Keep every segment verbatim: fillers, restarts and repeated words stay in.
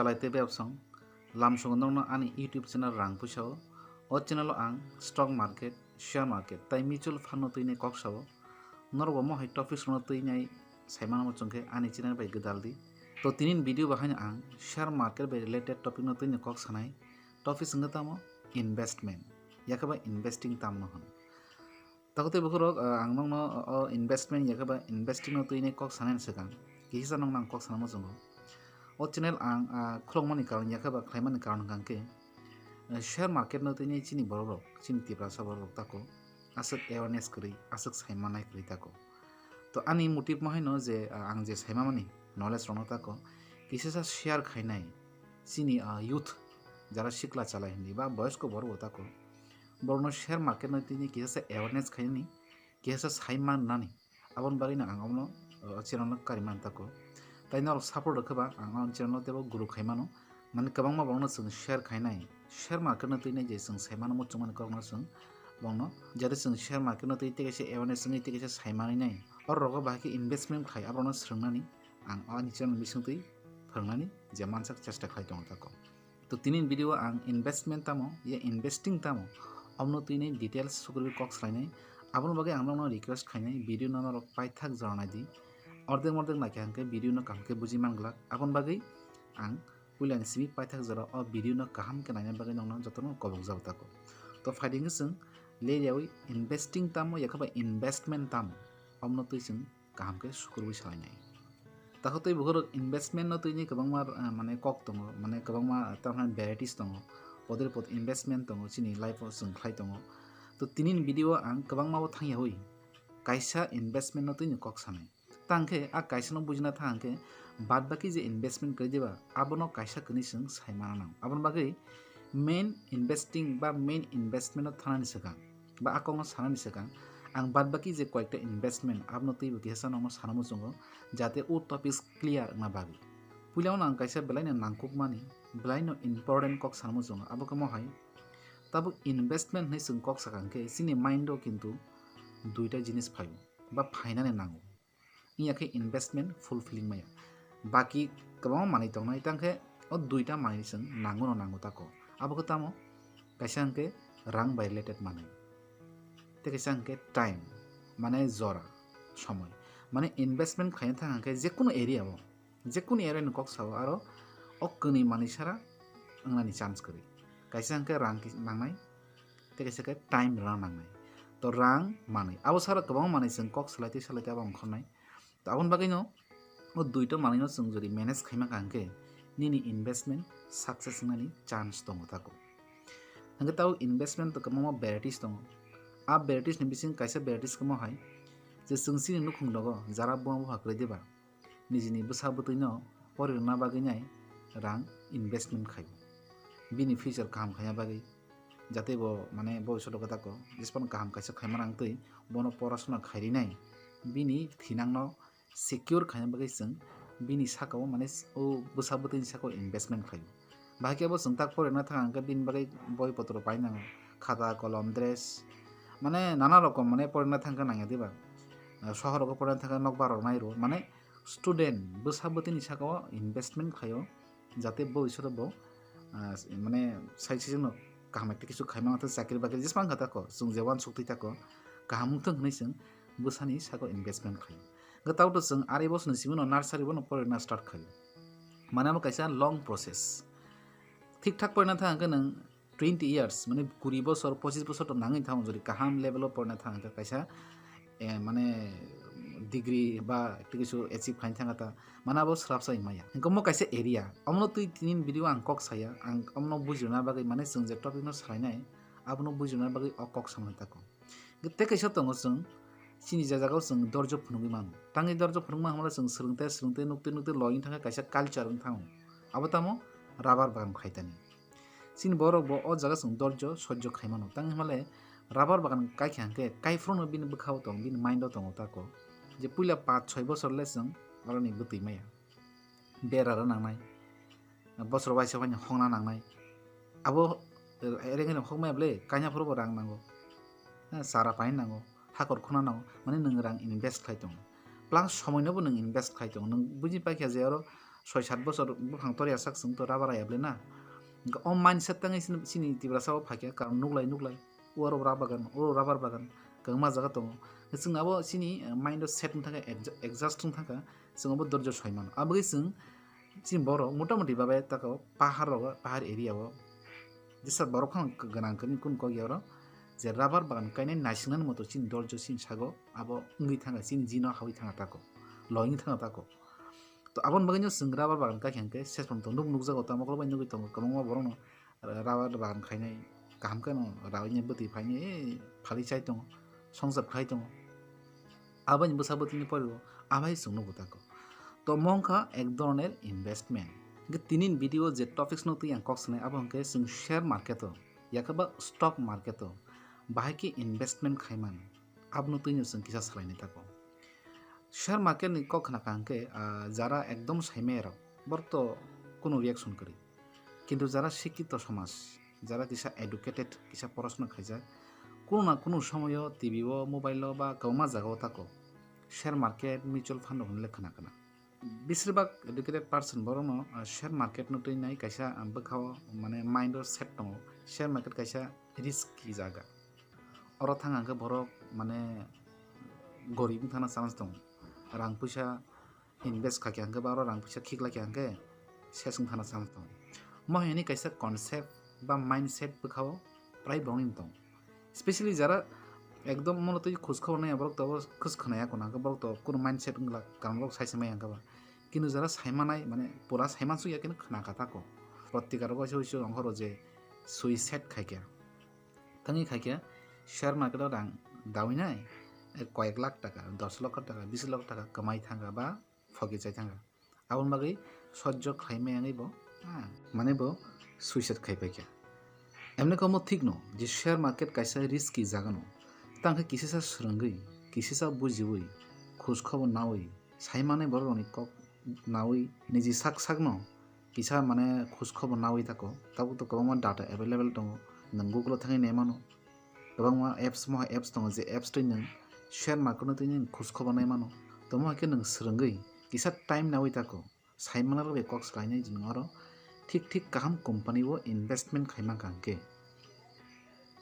Bai tei bebsong lamsongo nokno ani YouTube channel Rang Puisa o. O channel o ang stock market, share market tai mutual fund no twini kok sao. Norok bo mohai topics rokno twinai saimano muchungkhe ani channel bai gwdal di. To tini video bahaino ang share market bai related topic no twini kok sanai. Topics wngkha tamo investment, yakhe ba investing tamno hwn. Takotwi bukhurok, ah, ang nokno o investment yakhe ba investing no twini kok sanani swkang kisa nokno ang kok sana muchungo. O channel ang, ah, khulokmani karon yakhe ba khlaimani karon hwnkha khe, ah, share market no twini chini borok rok, chini Tiprasa borok rok tako aswk awareness kwrwi, aswk saimanai kwrwi tako. To ani motive mo haino je, ah, ang je saimamani knowledge rokno tako kisasa share khainai chini, ah, youth jara sikla chalai hwnwi ba boyosko borok bo tako. Borokno share market no tini kisasa awareness khainani, kisasa sai mannani, aboni bagwino ang omono, o, channel no kari man tako. Tai norok support rwkhe ba ang o channel no teibo grow khai mano. Mane kwbangma borokno chwng share khainai, share market no twinai je chwng sai mano muchungmani kokno chwng bongno, jate chwng share market no twi tei kaisa awareness wngwi tei kaisa sai manwi nai. Oro rogo bahai khe investment khai aborokno swrwngnani ang ani channel bisingtwi phwrwngnani je mansak chesta khlai tongo tako. To tini video ang investment tamo, ya investing tamo, omno twini details sukrubwi kok salainai. Aboni bagwi ang nokno request khainai video no norok paithak jora naidi. Ordek mordek naikha hwnkhe video no kaham khe buji man glak. Aboni bagwi ang puilani simi paithak jora o video no kaham khe naina bagwi nokno jotono kobok jago tako. To phaidi hwnkhe chwng leriyawi investing tamo yakhe ba investment tamo omno twi chwng kaham khe sukurwi salainai. Takhuk tei bukhurok investment no twini kwbangma, ah, mane kok tongo, mane kwbangma, ah, tamni varieties tongo, poder pod investment tongo, chini life o chwng khlai tongo. To tini video o ang kwbangma bo thangya hui kaisa investment no twini kok sanai. Tang khe a kaisa no bujina thang khe bad baki je investment kwrwi diba abono kaisa kwrwi chwng sai mana nang. Aboni bagwi main investing ba main investment no thanani swkang ba a kokno sanani swkang ang bad baki je koyekta investment abono twibo kisa nokno sana muchungo, jate o topics clear wngna bagwi. Puila no ang kaisa belai no nangkukmani, belai no important kok sana muchungo, abo khe mohai tabuk investment hinwi chwng kok sakang khe chini mind o kintu duita jinis phaio ba phainani nango. Wngya khe investment fulfilling maya. Baki kwbangma manwi tongnai, tang khe o duita manwi chwng nango no nango tako. Abo khe tamo? Kaisa hwnkhe rang bai related manwi. Tei kaisa hwnkhe time, mane jora, somoi. Mane investment khaina thang hwnkhe jekunu area o, jekunu area ni kok sao aro o kwnwi manwi sara wngnani chance kwrwi. Kaisa hwnkhe rang ki-, nangnai, tei kaisa khe time rwna nangnai. To rang manwi. Abo sara kwbangma manwi chwng kok salai tei salai tei abo ongkhornai. To aboni bagwino o duita manwino chwng jodi manage khaima kha hwnkhe nini investment success wngnani chance tongo tako. Hwnkhe tabo investment to kwbangma varieties tongo. A varieties ni bising kaisa varieties khe mohai je chwng chini nukhung rogo jara buma bupha kwrwi diba nijini bwsa bwtwino pori rwna bagwi nai rang investment khaio. Bini future kaham khaina bagwi, jate bo mane bo isoto kotako jispan kaham kaisa khaima rang twi bono porasona khairi nai, bini thinangno secure khaina bagwi chwng bini saka o mane o bwsa bwtwini saka o investment khaio. Bahai khe bo chwng tak porina thang hwnkhe bini bagwi boi potro pai nango, khata kolom dress mane nana rokom mane porina thang khe nangya diba, sohor rogo porina thang khe nokbar rok nai rwo mane student bwsa bwtwini saka o investment khaio. Jate bo isoro bo, ah, mane sai sijino kaham ekta kisu khaima wngthok, chakri bakri jesa wngkha tako, chwng je uansuk twi tako, kaham wngthok hwnwi chwng bwsani saka o investment khaio. Hwnkhe tauto chwng ari bosoni simi no nursery bono porina start khaio. Mane amo kaisa long process. Thik thak porina thang hwnkhe nwng twenty years, mane kuri bosor, pochis bosor to nangwi thango, jodi kaham level o porina thang hwnkhe kaisa, eh, mane degree ba tei kisu achieve khaina thang kha ta, mane abo swrapsa wngmaya. Hwnkhe omo kaisa area, omono twi tini video ang kok saya, ang omono bujirna bagwi, mane chwng je topic no salainai, abono bujirna bagwi o kok samani tako. Tei kaisa tongo chwng chini je jagao chwng dorjo phunugwi mano. Tangwi dorjo phunukma hwnmano chwng swrwngte swrwngte nuktwi nuktwi logwi thangkhe kaisa culture wng thango. Abo tamo rubber bagan khaitani. Chini borok bo o jaga chwng dorjo sojjo khaimano. Tangwi hwnmale rubber bagan kaikha hwnkhe kaiphruno bini bwkhao tong, bini mind o tongo tako. Je puila panch choi bosor le chwng oroni bwtwi maya. Bera rw nangnai, bosor waisa waini hokna nangnai. Abo rengni hokmaya bwle, kaina phuru bo rang nango, ha, chara paina nango, hakor khuna nango, mane nwng rang invest khlai tongo. Plus somoino bo nwng invest khlai tongo. Nwng buji paikha je oro soi sat bosor buphang tor ya sak chwng to rubber ya ble na. Hwnkhe o mindset tangwi chini, chini Tiprasa o phaikha, karon nuklai nuklai, o aro rubber bagan, o rubber bagan, kwbangma jaga tongo. Chwng abo chini, eh, mind o set wng thangkha, adj-, adjust wng thangkha, chwng abo dorjo soi mano. Aboni chwng chini borok motamoti babe tako pahar rogo, pahar area o jesa borok phano gwnang kwrwini kunu kok ya oro je rubber bagan kainai naisingnani moto chini dorjo chini sago abo wngwi thangkha, chini jino hawi thangkha tako, loi wngwi thangkha tako. To aboni bagwino chwng rubber bagan kaikha hwnkhe sesmam to nuk nukjago, tamo bai nugwi tongo kwbangma borokno rubber bagan khainai kaham kheno rawi ni bwtwi phainai, eh, phalwi chai tongo, songchar khai tongo. Aboni bwsa bwtwini poribo abai chwng nugo tako. To mo wngkha ek dhoroner investment. Hwnkhe tini video je topics no twi ang kok sanai abo hwnkhe chwng share market o, yakhe ba stock market o bahai khe investment khaiman, abono twino chwng kisa salainai tako. Share market ni kok khna kaham khe, ah, jara ekdom saimaya rok, borok to kunu reaction kwrwi. Kintu jara sikito somaj, jara kisa educated, kisa porosona khaijak, kunu na kunu somoyo T V o, mobile o ba kwbangma jaga o tako share market, mutual fund rok hinwi le khna khna. Beshirbak educated person borokno, ah, share market no twi nai kaisa, ah, bwkha o mane mind o set tongo, share market kaisa risky jaga. Oro thang hwnkhe borok mane gorib wng thangna chance tongo, rang puisa invest khaikha hwnkhe ba oro rang puisa khiklaikha hwnkhe ses wng thangna chance tongo. Mo hwnwi kaisa concept ba mindset bwkha o prai borokni tongo. Specially jara ekdom mono twi khoj khobor nai borok to abo khoj khwnaya kono hwnkhe borok to kunu mindset wngla karon borok sai se maya hwnkhe ba. Kintu jara saimanai mane pura saimansukya khe khna kha tako. Protika rogo se uisu ongkhoro je sui set khaikha. Tangwi khaikhe share market o rang dawinai, eh, koyek lakh taka, dos lokho taka, bis lokho taka kwmai thangkha ba phoki chai thangkha. Aboni bagwi sojjo khlai maya wngwi bo, ah, mane bo suicide khai paikha. Emni khe omo thikno je share market kaisa risky jaga no, tangkhe kisisa swrwngwi, kisisa bujiwi, khoj khobor nawi, saimanai borok rokni kok nawi niji sak sakno kisa mane khoj khobor nawi tako, tabuk to kwbangma data available tongo, nwng Google o thangwi nai mano. Kwbangma apps, moha apps tongo, je apps twi nwng share market no twi nwng khoj khobor nai mano. To moha khe nwng swrwngwi kisa time nawi tako, sai manarok bai kok swlainai je nwng oro thik thik kaham company o investment khai mankha hwnkhe.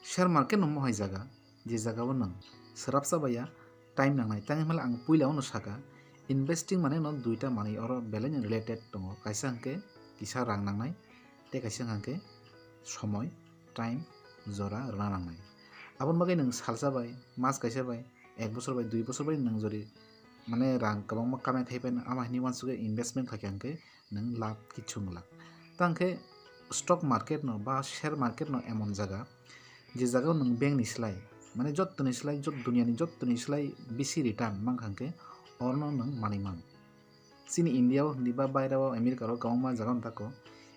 Share market no mohai jaga, je jaga o nwng swrapsa baiya time nangnai. Tang himala ang puila ono saka, investing mane no duita manwi oro belai no related tongo. Kaisa hwnkhe kisa rang nangnai, tei kaisa hwnkhe somoi, time, jora rwna nangnai. Aboni bagwi nwng salsa bai, mas kaisa bai, ek bosor bai, dui bosor bai nwng jori mane rang kwbangma kamai thai pai, ama hinwi uansukhe investment khaikha hwnkhe nwng labh kichung glak. Tangkhe stock market no ba share market no emon jaga, je jaga o nwng bank ni slai, mane jottoni slai, jot-, duniya ni jottoni slai bisi return mankha hwnkhe orono nwng manwi mano. Chini India o hindi ba baira o America o kwbangma jaga no tako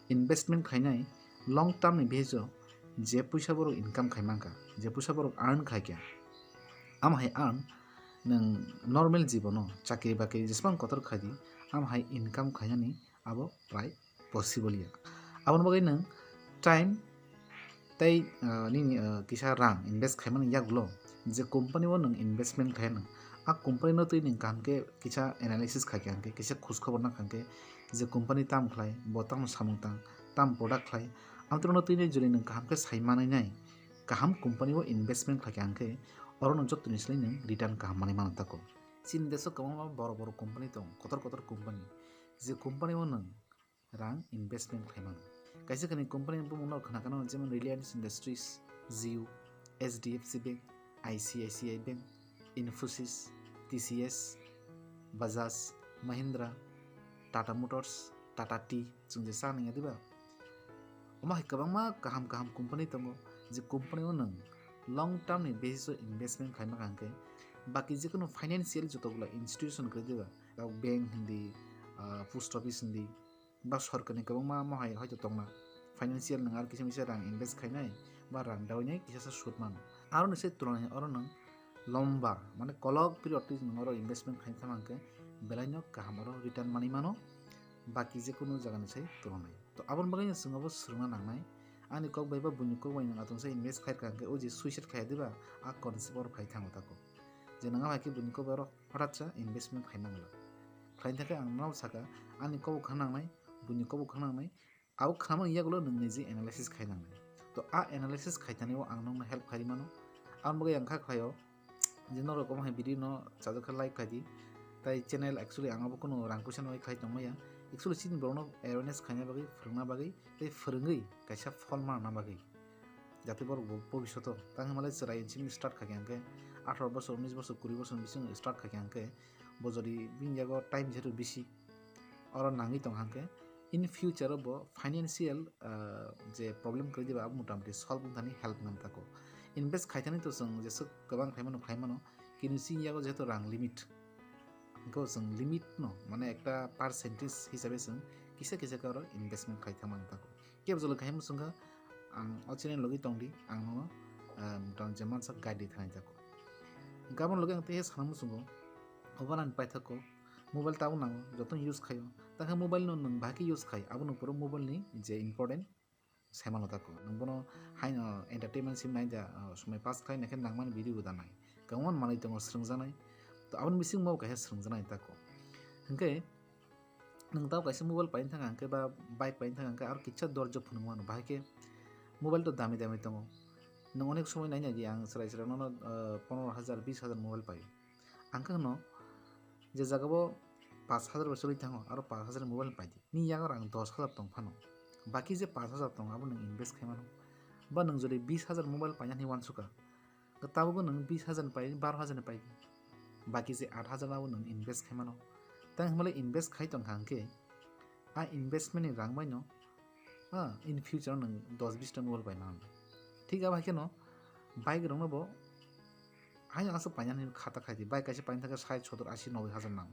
investment khainai long term ni basis o je puisa borok income khai mankha, je puisa borok earn khaikha, ama hai earn nwng normal jibono chakri bakri jesbang kotor khaidi, ama hai income khainani abo prai possible ya. Aboni bagwi nwng time tei, ah, nini, ah, kisa rang invest khaimani yagulo je company o nwng investment khainani, a company no twi nwng kaham khe kisa analysis khaikha hwnkhe, kisa khoj khobor nakha hwnkhe je company tam khlai, bo tamo samung tang, tam product khlai, amtwrwngno twi jodi nwng kaham khe sai manwi nai, kaham company o investment khaikha hwnkhe orono jottoni slai nwng return kaham manwi mano tako. Chini desh o kwbangma borok borok company tongo, kotor kotor company, je company o nwng rang investment khlai mano. Kaisa kaini company ni bumung no khna khna, jemon Reliance Industries, Jio, H D F C Bank, I C I C I Bank, Infosys, T C S, Bajaj, Mahindra, Tata Motors, Tata Tea, chwng je cha nangya diba? Omo hai kwbangma kaham kaham company tongo, je company o nwng long term ni basis o investment khlai mano hwnkhe, baki jekunu financial joto gula institution kwrwi diba, bank hindi, ah, post office hindi, ba sorkarni kwbangma mohai hoito tongna, financial nwng aro kisa misa rang invest khainai ba rang dawinai kisasa sud mano. Aroni se twlangni oro nwng lomba, mane kolok period twi nwng oro investment khaina thangma hwnkhe belaino kaham oro return manwi mano, baki jekunu jagani sai twlangnai. To aboni bagwino chwng abo swrwngna nangnai, ani kok bai ba buini kok bai nwng atungsa invest khairkha hwnkhe o je suicide khaiya diba, a concept oro phai thango tako. Je nwng abo hai khe buini kok bai oro hothatsa investment khaina glak. Khlaina thangkhe ang nono saka, ani kobok khna nangnai, buini kobok khna nangnai, abo khnamani yagulo nwng niji analysis khai nangnai. To a analysis khai tani o ang nokno help khai mano. Aboni bagwi ang kha khlaio, je norok omo hai video no chajak khe like khai di. Tai channel actually ang abo kuno rang puisa no khai tongmaya. Actually chini borok no awareness khaina bagwi, phwrwngna bagwi, tei phwrwngwi kaisa phol manna bagwi. Jate borok bo bobishoto tang himale chwrai chini start khai khe hwnkhe atharo bosor, unis bosor, kuri bosor bisingo start khai khe hwnkhe bo jodi bini yago time jehetu bisi oro nangwi tong hwnkhe in future o bo financial, ah, je problem kwrwi diba abo motamoti solve wngthani help nang tako. Invest khai thani to chwng jeswk kwbang khai mano, khai mano, kintu chini yago jehetu rang limit, hwnkhe chwng limit no mane ekta percentage hisabe chwng kisa kisa khe oro investment khai thangma nang tako. Kebo jolo khai muchungkha ang o channel logi tongdi, ang nono, ah, motamoti je mansa guide di thani tako. Gabon logi ang tei sana muchungo, obo nang paithako, mobile tabuk nango, joto use khaio. Takhe mobile no nwng bahai khe use khai, abo nwng puro mobile ni je important sai mano tako. Nwng bono haino entertainment sim nai da, ah, somoi pass khai naikhe nangmani video bo da nai. Kwbangma manwi tongo swrwngjaknai. To aboni bisingbo kaisa swrwngjaknai tako. Hwnkhe nwng tabo kaisa mobile paina thang hwnkhe ba bike paina thang hwnkhe aro kisa dorjo phunuk mano. Bahai khe mobile to dami dami tongo. Nwng onek somoi nai nai di ang chwrai chwrai nono, ah, pondro hajar, bis hajar mobile paio. Ang khe hwno, je jaga bo pash hajar bai choli thango, aro pash hajar ni mobile pai di. Nini yago rang dos hajar tong phano. Baki je pash hajar tong, abo nwng invest khai mano. Ba nwng jodi bis hajar mobile paina hinwi uansukha, tabukbo nwng bis hajar ni pai, baro hajar ni pai di. Baki je aat hajar abo nwng invest khai mano. Tang himale invest khai tong kha hwnkhe, a investment ni rang bai no ah, in future o nwng dos bis ta mobile pai nang. Thik abo hai kheno bike rokno bo haino aswk painani khata khai di. Bike kaisa paina thangkhe sait, sottor, asi, noboi hajar nang.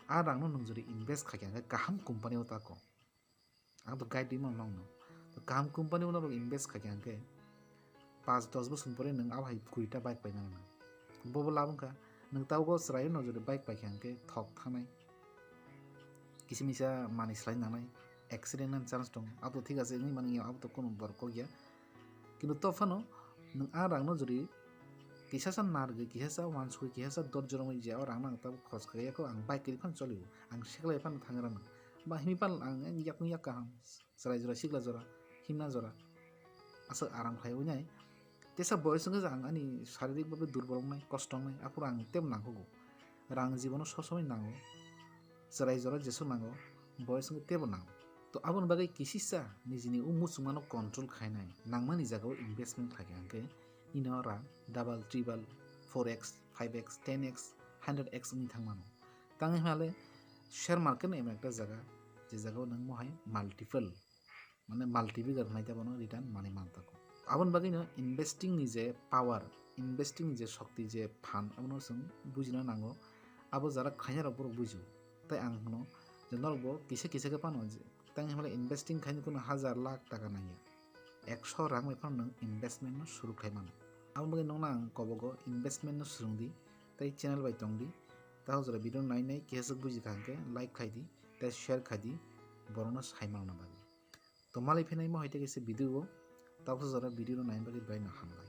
A rangno nwng jodi invest khai khe hwnkhe kaham company o tako. Ang to guide rima nangno. To kaham company o norok invest khai khe hwnkhe paanch dos bosor pore nwng abo hai kuri ta bike pai nang. Bobo lab wngkha, nwng tabukbo chwraino jodi bike pai khe hwnkhe thok thangnai. Kisa misa manwi slai nangnai, accident nani chance tongo. Abo to thik ase, wngwi mani, abo to kunu borok kok ya. Kintu to phano nwng a rangno jodi kisasa narwgwi, kisasa uansugwi, kisasa dorjo romwi je o rangno ang tabuk khorch khlai ya kho, ang bike kwrwi phano choli o, ang seklai phano thang rano. Ba himwi phano ang yak wng yak kaham, chwrai jora, sikla jora, himna jora. Aswk aram khlai wngnai. Tesa boyos wngkha je ang ani saririk bhabe durbol wngnai, kosto wngnai, aphuru ang tebo nangkukgo. Rang jibono sob somoi nango. Chwrai jora jeswk nango, boyos wngkha tebo nango. To aboni bagwi kisisa nijini o muchungmano control khainai, nangmani jagao investment khaikha hwnkhe ino rang double, triple, four X, five X, ten X, hundred X wngwi thangmano. Tangwi hwnle share market no emon ekta jaga, je jagao nwng mohai multiple mane multiplier hwnwi tei bono return manwi man tako. Aboni bagwino investing ni je power, investing ni je shokti, je phan, abono chwng bujina nango. Abo jara khaina rok borok bujigo. Tai ang hwno je norok bo kisa kisa khe phano je, tang hwnle investing khaina kuno hajar lakh taka nangya. Ekso rang bai phano nwng investment no suru khai mano. Aboni bagwi nokno ang kobogo investment no swrwng di, tei channel bai tong di. Takhuk jora video nai nai kisa swk buji kha hwnkhe like khai di, tei share khai di, borokno sai manna bagwi. To malai phinai mo hai tei kaisa video o, tabuksa jora video no naina bagwi belai no hambai.